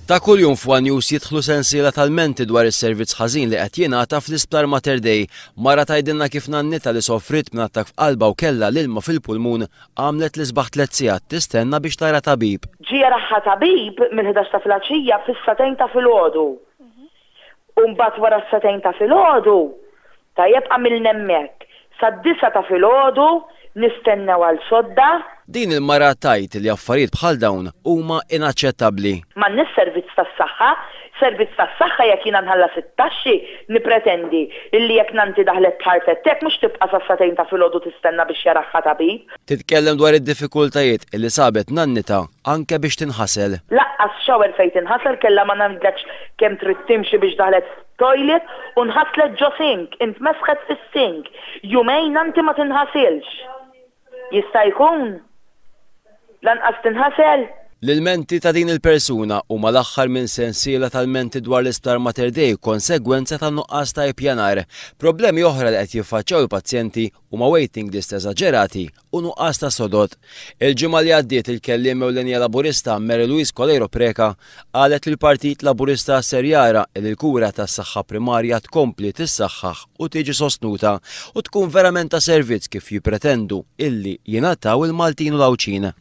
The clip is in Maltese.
Ta' kuljum f'ONE News jidħlu sensiela ta' lmenti dwar is-servizz ħażin li qed jingħata fl-Isptar Mater Dei. Mara tgħidilna kif nannitha li sofriet minn attakk f'qalbha u kellha l-ilma fil-pulmun għamlet l-isbaħ tlett sigħat tistenna biex tara tabib. Ġie jaraha tabib mill-ħdax ta' filgħaxija fis-sagħtejn ta' filgħodu. U mbagħad wara s-sagħtejn ta' filgħodu, tajjeb għamilna hemmhekk sad-disgħa ta' filgħodu nistennew għal sodda. Din il-mara tgħid li affarijiet bħal dawn huma inaċċettabbli. M'għandniex servizz tas-saħħa. Servizz tas-saħħa jekk jiena nħallas it-taxxi nippretendi illi jekk nannti daħlet b'heart attack mhux tibqa' sas-sagħtejn ta' filgħodu tistenna biex jaraha tabib. Titkellem dwar id-diffikultajiet illi sabet nannitha anke biex tinħasel. Laqqas shower fejn tinħasel kellha ma ngħidlekx kemm trid timxi biex daħlet f'toilet u nħaslet ġo sink, intmesħet fis-sink. Jumejn anti ma tinħasilx. Jista' jkun? Lanqas tinħasel? L-ilmenti ta' din il-persuna huma l-aħħar minn sensiela ta' lmenti dwar l-Isptar Mater Dei konsegwenza tan-nuqqas ta' ippjanar. Problemi oħra li qed jiffaċċjaw il-pazjenti huma waiting list eżaġerati u nuqqas ta' sodod. Il-ġimgħa li għaddiet il-kelliem ewlenija Laburista Mary Louise Coleiro Preca qalet li l-Partit Laburista ser jara li l-kura tas-saħħa primarja tkompli tissaħħaħ u tiġi sostnuta u tkun verament ta' servizz kif jippretendu illi jingħataw il-Maltin u l-Għawdxin.